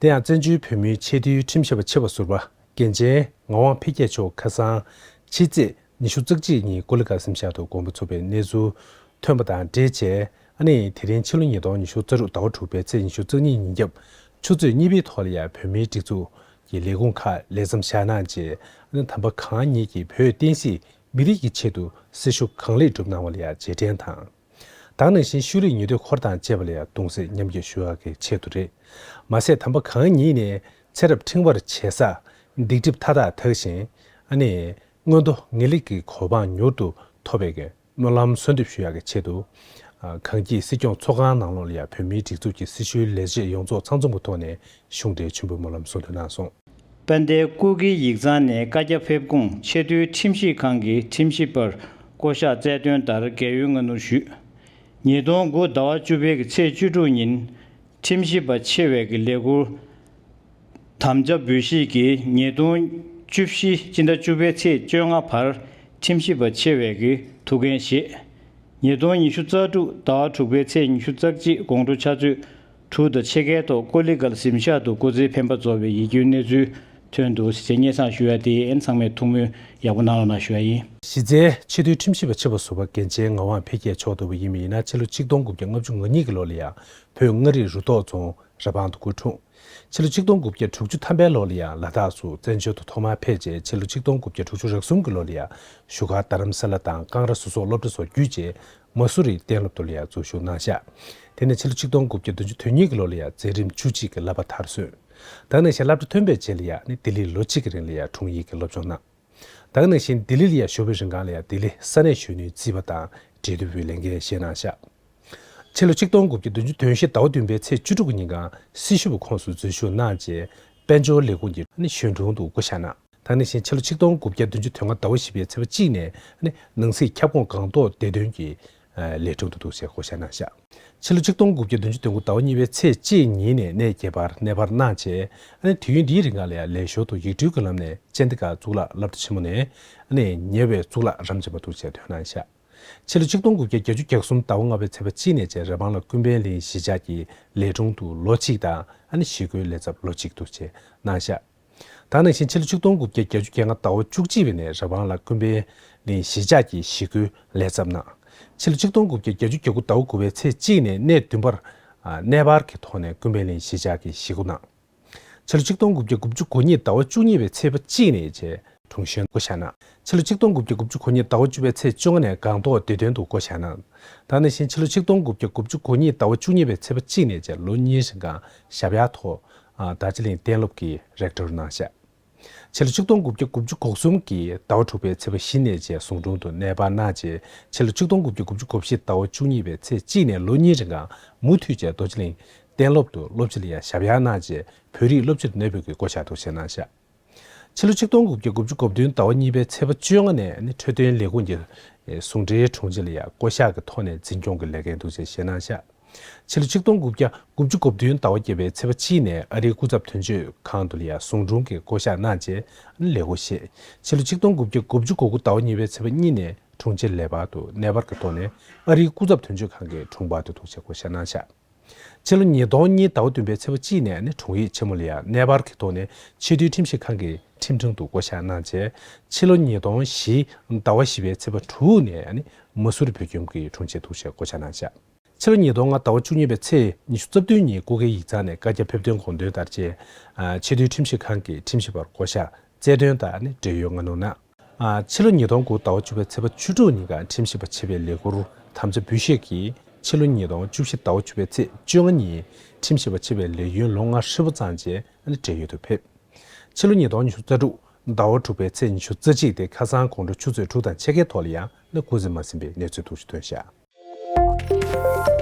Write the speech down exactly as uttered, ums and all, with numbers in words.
དེ་ཡང་བཙན་བྱོལ་བོད་མིའི་ཆེས་མཐོའི་ཁྲིམས་ཞིབ་པ་ཆེ་བ་ཟུར་པ་འགན་ཆེན་ངག་དབང་འཕེལ་རྒྱས་མཆོག་ཁ་སང་ཕྱི་ཚེས་ཉི་ཤུ་རྩ་གཅིག་ཉིན་ཀོ་ལི་གྷལ་གཟིམ་ཤག་ཏུ་དགོངས་པ་ཚོམས་པའི་གནས་ཚུལ་ཐོན་པ་དང་འབྲེལ་བྱས། ཨ་ནི་དེ་རིང་ཕྱི་ལོ་ཉིས་སྟོང་ཉི་ཤུ་རྩ་དྲུག་ཟླ་བ་དྲུག་པའི་ཚེས་ཉི་ཤུ་རྩ་གཉིས་ཉིན་རྒྱབ་ཆུ་ཚོད་གཉིས་པའི་ཐོག་ལ་ཡང་བོད་མིའི་སྒྲིག་འཛུགས་ཀྱི་ལས་ཁུངས་ཁག་ལས་མཚམས་བཞག་གནང་རྗེས། ཨ་ནི་དམ་པ་གང་ཉིད་ཀྱིས་བོད་བསྟན་སྲིད་མི་རིགས་ཀྱི་ཆེད་དུ་སྲི་ཞུ་གང་ལེགས་བསྒྲུབས་གནང་བ་ལ་ཡང་རྗེས་དྲན་དང་། ད་ག་ནང་བཞིན་ཤུལ་ལུས་ཉེ་དུ་འཁོར་དང་བཅས་པ་ལ་ཡང་གདུང་སེམས་མཉམ་སྐྱེད་ཞུ་ཡག་གི་ཆེད་དུ་རེད། མ་ཟད་དམ་པ་གང་ཉིད་ནས་ཚེ་རབས་ཕྲེང་བར་བྱེད་ས་སྡིག་སྒྲིབ་མཐའ་དག་དག་ཞིང་། ཨ་ནི་མངོན་མཐོ་ངེས་ལེགས་ཀྱི་གོ་འཕང་མྱུར་དུ་ཐོབ་པའི་གི་སྨོན་ལམ་གསོལ་འདེབས་ཞུ་ཡག་གི་ཆེད་དུ། ཨ། གངས་སྐྱིད་སྲིད་སྐྱོང་ཚོགས་ཁང་ནང་ལོགས་ལ་ཡང་བོད་མིའི་སྒྲིག་འཛུགས་ཀྱི་སྲི་ཞུའི་ལས་བྱེད་ཡོངས་རྫོགས་ཚང་འཛོམས་ཀྱི་ཐོག་ནས་གཞུང་འབྲེལ་མཆོད་འབུལ་སྨོན་ལམ་གསོལ་འདེབས་གནང་སོང་། དཔལ་ལྡན་སྐུ་སྒེར་ཡིག་ཚང་ནས་བཀའ་རྒྱ་ཕེབས་སྐོང་ཆེས་མཐོའི་ཁྲིམས་ཞིབ་ཁང་གི་ཁྲིམས་ཞིབ་པར་བསྐོ་གཞག་སྩལ་དོན་ལྟར་རྒས་ཡོལ་སྔ་སྣུར་ཞུས། ཉིས་སྟོང་དགུ་ཟླ་བ་བཅུ་པའི་གི་ཚེས་བཅུ་དྲུག་ཉིན་ཁྲིམས་ཞིབ་པ་ཆེ་བའི་གི་ལས་འཁུར་དམ་བཅའ་འབུལ་བཞེས་ཀྱིས་ཉིས་སྟོང་བཅུ་བཞི་སྤྱི་ཟླ་བཅུ་པའི་ཚེས་བཅོ་ལྔ་བར་ཁྲིམས་ཞིབ་པ་ཆེ་བའི་གི་ཐུགས་འགན་བཞེས། ཉིས་སྟོང་ཉི་ཤུ་རྩ་དྲུག་ཟླ་བ་དྲུག་པའི་ཚེས་ཉི་ཤུ་རྩ་གཅིག་དགོང་དྲོ་ཕྱག་ཚོད་དྲུག་དང་ཕྱེད་ཀའི་ཐོག་ཀོ་ལི་གྷལ་གཟིམ་ཤག་ཏུ་སྐུ་ཚེའི་འཕེན་པ་རྫོགས་པའི་ཡིད་སྐྱོའི་གནས་ཚུལ་ཐོན་འདུག་ཟེར་བྱས་སྙན་སེང་ཞུ་ཡ་དེ་ཨན་ཚང་མས་ཐུགས་སྨོན་ཡག་པོ་གནང་རོགས་གནང་ཞུ་ཡ་ཡིན། གཞི་རྩའི་ཆེས་མཐོའི་ཁྲིམས་ཞིབ་པ་ཆེ་བ་ཟུར་པ་འགན་ཆེན་ངག་དབང་འཕེལ་རྒྱས་མཆོག་ལྟ་བུ་ཡིན་པ་ཡིན་ན། ཕྱི་ལོ་ཆིག་སྟོང་དགུ་བརྒྱ་ལྔ་བཅུ་ང་གཉིས་ཀྱི་ལོ་ལ་ཡང་བོད་མངའ་རིས་རུ་ཐོག་རྫོང་ར་སྤང་དུ་སྐུ་འཁྲུངས། ཕྱི་ལོ་ཆིག་སྟོང་དགུ་བརྒྱ་དྲུག་ཅུ་ཐམ་པའི་ལོ་ལ་ཡང་ལ་དྭགས་སུ་བཙན་བྱོལ་དུ་ཐོག་མར་ཕེབས་རྗེས། ཕྱི་ལོ་ཆིག་སྟོང་དགུ་བརྒྱ་དྲུག་ཅུ་རེ་གསུམ་གྱི་ལོ་ལ་ཡང་བཞུགས་སྒར་རྡ་རམ་ས་ལ་དང་ཀང་ར་བཟོ་ཚོགས་སློབ་གྲྭ་སོགས་བརྒྱུད་རྗེས། མ་སུ་རིའི་གཏན་སློབ་ཏུ་ལ་ཡང་འཛུལ་ཞུགས་གནང་ཤག་དེ་ནས་ཕྱི་ལོ་ཆིག་སྟོང་དགུ་བརྒྱ་བདུན་ཅུ་དོན་གཉིས་ཀྱི་ལོ་ལ་ཡང་མཛད་རིམ་བཅུ་གཅིག་གི་བསླབ་པ་མཐར་སོན། ད་ག་ནང་བཞིན་སློབ་གྲྭ་ཐོན་པའི་རྗེས་ལ་ཡང་ནི་ལྡི་ལིར་ལོ་གཅིག་གི་རིང་ལ་ཡང་དྲུང་ཡིག་གི་སློབ་སྦྱོང་གནང་། ད་ག་ནང་བཞིན་ལྡི་ལི་ལ་ཡང་བཞུགས་པའི་རིང་གང་ལ་ཡང་ལྡི་ལི་ས་གནས་གཞོན་ནུའི་རྩིས་པ་དང་འབྲེལ་མཐུད་པའི་ལས་འགན་བཞེས་གནང་ཤག་ཕྱི་ལོ་ཆིག་སྟོང་དགུ་བརྒྱ་བདུན་ཅུ་དོན་བཞི་ཟླ་བ་བདུན་པའི་ཚེས་བཅུ་དྲུག་ཉིན་གང་སྲི་ཞུ་བའི་ཁོངས་སུ་འཛུལ་ཞུགས་གནང་རྗེས། དཔལ་འབྱོར་ལས་ཁུངས་ཀྱི་གཞོན་དྲུང་དུ་བསྐོ་བཞག་གནང་། ད་ག་ནང་བཞིན་ཕྱི་ལོ་ཆིག་སྟོང་དགུ་བརྒྱ་བདུན་ཅུ་དོན་ལྔ་ཟླ་བ་བཞི་པའི་ཚེས་པ་གཅིག་ནས་ནི་ནང་སྲིད་ཁྱབ་ཁོངས་སྒང་ཏོག་བདེ་དོན་གྱི་ལས་དྲུང་དུ་འདུག་ཅེས་བསྐོ་བཞག་གནང་ཤག་ཕྱི་ལོ་ཆིག་སྟོང་དགུ་བརྒྱ་བདུན་ཅུ་དོན་དགུ་ཟླ་བ་གཉིས་པའི་ཚེས་གཅིག་ཉིན་ནས་གནས་བརྒྱད་པར་གནས་སྤར་གནང་རྗེས། ཨ་ནི་དུས་ཡུན་འདིའི་རིང་ག་ལ་ཡང་ལས་ཞོར་དུ་ཡིག་འབྲེལ་གྱི་ལམ་ནས་ཅན་དི་གྷལ་གཙུག་ལག་སློབ་གྲྭ་ཆེན་མོ་ནས་ཨ་ནི་ཉེ་བའི་གཙུག་ལག་རབ་འབྱམས་པ་དུ་བྱས་ཐོན་གནང་ཤག་ཕྱི་ལོ་ཆིག་སྟོང་དགུ་བརྒྱ་བརྒྱད་ཅུ་གྱ་གསུམ་ཟླ་བ་ལྔ་པའི་ཚེས་པ་གཅིག་ནས་བཅས་རེ་བང་ལ་ཀུན་ཕན་གླིང་གཞིས་ཆགས་ཀྱི་ལས་དྲུང་དུ་ལོ་གཅིག་དང་ཨ་ནི་ཞི་རྒོལ་ལས་ཚབ་ལོ་གཅིག་དུ་བྱས་གནང་ཤག་ད་ག་ནང་བཞིན་ཕྱི་ལོ་ཆིག་སྟོང་དགུ་བརྒྱ་བརྒྱད་ཅུ་གྱ་ལྔ་ཟླ་བ་བཅུ་གཅིག་པ་ནས་རེ་བང་ལ་ཀུན་ཕན་གླིང་གཞིས་ཆགས་ཀྱི་ཞི་རྒོལ་ལས་ཚབ་གནང་། ཕྱི་ལོ་ཆིག་སྟོང་དགུ་བརྒྱ་བརྒྱད་ཅུ་གྱ་དགུ་ཟླ་བ་དགུ་པའི་ཚེས་གཅིག་ནས་གནས་བདུན་པར་ཨ་གནས་སྤར་གྱི་ཐོག་ནས་ཀུན་ཕན་གླིང་གཞིས་ཆགས་ཀྱི་ཞི་རྒོལ་གནང་། ཕྱི་ལོ་ཆིག་སྟོང་དགུ་བརྒྱ་དགུ་བཅུ་གོ་གཉིས་ཟླ་བ་བཅུ་གཉིས་པའི་ཚེས་པ་གཅིག་ནས་བཅས་དྲུང་གཞོན་བསྐོ་བཞག་གནང་། ཕྱི་ལོ་ཆིག་སྟོང་དགུ་བརྒྱ་དགུ་བཅུ་གོ་གཉིས་ཟླ་བ་བཅུ་པའི་ཚེས་བཅོ་ལྔ་ནས་སྒང་ཏོག་བདེ་དོན་དུ་བསྐོ་བཞག་གནང་། ད་ག་ནང་བཞིན་ཕྱི་ལོ་ཆིག་སྟོང་དགུ་བརྒྱ་དགུ་བཅུ་གོ་གཉིས་ཟླ་བ་བཅུ་གཉིས་པའི་ཚེས་པ་གཅིག་ནས་བཅས་ལོ་གཉིས་རིང་གང་ཞབས་ཡག་ཐོག་ཨ་རྡོ་རྗེ་གླིང་གཏན་སློབ་ཀྱི་རེག་ཊོར་གནང་ཤག་ཕྱི་ལོ་ཆིག་སྟོང་དགུ་བརྒྱ་དགུ་བཅུ་གོ་གསུམ་གྱི་ཟླ་བ་དྲུག་པའི་ཚེས་པ་བཞི་ནས་བཅས་ཟུང་དྲུང་དུ་གནས་སྤར་གནང་རྗེས། ཕྱི་ལོ་ཆིག་སྟོང་དགུ་བརྒྱ་དགུ་བཅུ་གོ་བཞི་ཟླ་བ་བཅུ་གཉིས་པའི་ཚེས་གཅིག་ནས་ལོ་གཉིས་རིང་གང་མུ་མཐུད་བཅས་རྡོ་རྗེ་གླིང་གཏན་སློབ་ཏུ་སློབ་སྤྱི་ལ་ཡང་ཞབས་ཡག་གནང་རྗེས། བོད་རིགས་སློབ་སྤྱིར་ནོ་བེལ་གྱི་བསྐོ་བཞག་དུ་བཞེས་གནང་ཤག་ཕྱི་ལོ་ཆིག་སྟོང་དགུ་བརྒྱ་དགུ་བཅུ་གོ་བདུན་ཟླ་བ་གཉིས་པའི་ཚེས་པ་བཅོ་ལྔ་ནས་ནི་འཕྲོད་བསྟེན་ལས་ཁུངས་ཀྱི་ཟུང་འབྲེལ་དྲུང་ཆེ་ལ་ཡང་བསྐོ་གཞག་གི་ཐོག་ནས་འཛིན་སྐྱོང་གི་ལས་འགན་འདུག་ཅེས་བཞེས་གནང་ཤག་ཕྱི་ལོ་ཆིག་སྟོང་དགུ་བརྒྱ་དགུ་བཅུ་གོ་བདུན་ཟླ་བ་བརྒྱད་པའི་ཚེས་པ་གཅིག་ནས་ཨ་རིའི་སྐུ་ཚབ་དོན་གཅོད་ཁང་དུ་ལ་ཡང་ཟུང་དྲུང་གི་བསྐོ་གཞག་གནང་རྗེས་ལས་འགོ་བཞེས། ཕྱི་ལོ་ཆིག་སྟོང་དགུ་བརྒྱ་དགུ་བཅུ་གོ་དགུ་ཟླ་བ་གཉིས་པའི་ཚེས་པ་གཉིས་ནས་དྲུང་ཆེ་ལས་འཕར་དུ་གནས་སྤར་གྱི་ཐོག་ནས་ཨ་རིའི་སྐུ་ཚབ་དོན་གཅོད་ཁང་གི་དྲུང་འཕར་དུ་འདུག་ཅེས་བསྐོ་གཞག་གནང་ཤག་ཕྱི་ལོ་ཉིས་སྟོང་གཉིས་ཟླ་བ་བདུན་པའི་ཚེས་པ་གཅིག་ནས་ནི་དྲུང་ཡིག་ཆེན་མོ་ལ་ཡང་གནས་སྤར་གྱི་ཐོག་ནས་ཆེས་མཐོའི་ཁྲིམས་ཞིབ་ཁང་གི་ཁྲིམས་དྲུང་དུ་བསྐོ་གཞག་གནང་རྗེས། ཕྱི་ལོ་ཉིས་སྟོང་བཞི་ཟླ་བ་བཞི་པའི་ཚེས་པ་དྲུག་ནས་ནི་མ་སུ་རི་བོད་ཁྱིམ་གྱི་དྲུང་ཆེ་འདུག་ཅེས་བསྐོ་གཞག་གནང་ཤག་ཕྱི་ལོ་ཉིས་སྟོང་ལྔ་ཟླ་བ་བཅུ་གཉིས་པའི་ཚེས་ཉི་ཤུ་རྩ་བདུན་ཉིན་སྐུ་སྒེར་ཡིག་ཚང་ནས་བཀའ་རྒྱ་ཕེབས་ཐོན་དགོངས་དོན་ལྟར་བཅས། ཨ་ཆེས་མཐོའི་ཁྲིམས་ཞིབ་ཁང་གི་ཁྲིམས་ཞིབ་པར་བསྐོ་གཞག་སྩལ་དོན་དང་ནི་འབྲེལ་ཡོད་སྔ་སྣུར་གནང་། ཨ་ཕྱི་ལོ་ཉིས་སྟོང་དགུ་ཟླ་བ་བཅུ་པའི་ཚེས་པ་བཅུ་དྲུག་ཉིན་གང་ཁྲིམས་ཞིབ་པ་ཆེ་བའི་ལས་འཁུར་དམ་བཅའ་འབུལ་བཞེས་ཀྱིས་ཕྱི་ལོ་ཉིས་སྟོང་བཅུ་བཞི་ཟླ་བ་བཅུ་པའི་ཚེས་བཅོ་ལྔ་ཉིན་ཁྲིམས་ཞིབ་པ་ཆེ་བའི་ལས་ཡུན་ལོ་ལྔ་ཧྲིལ་པོ་བརྩམས་རྗེས་ཨ་ནི་བགྲེས་ཡོལ་དུ་ཕེབས། ཕྱི་ལོ་ཉིས་སྟོང་ཉི་ཤུ་རྩ་དྲུག་ཟླ་བ་དྲུག་པའི་ཚེས་ཉི་ཤུ་རྩ་གཅིག་སྟེ་ཁ་སང་དགོང་དྲོ་ཆུ་ཚོད་དྲུག་དང་ཕྱེད་ཀའི་ཐོག་ལ་ཡང་ནི་སྐུ་ཚེ་མ་ཟིན་པའི་གནས་ཚུལ་ཐོན་ཤག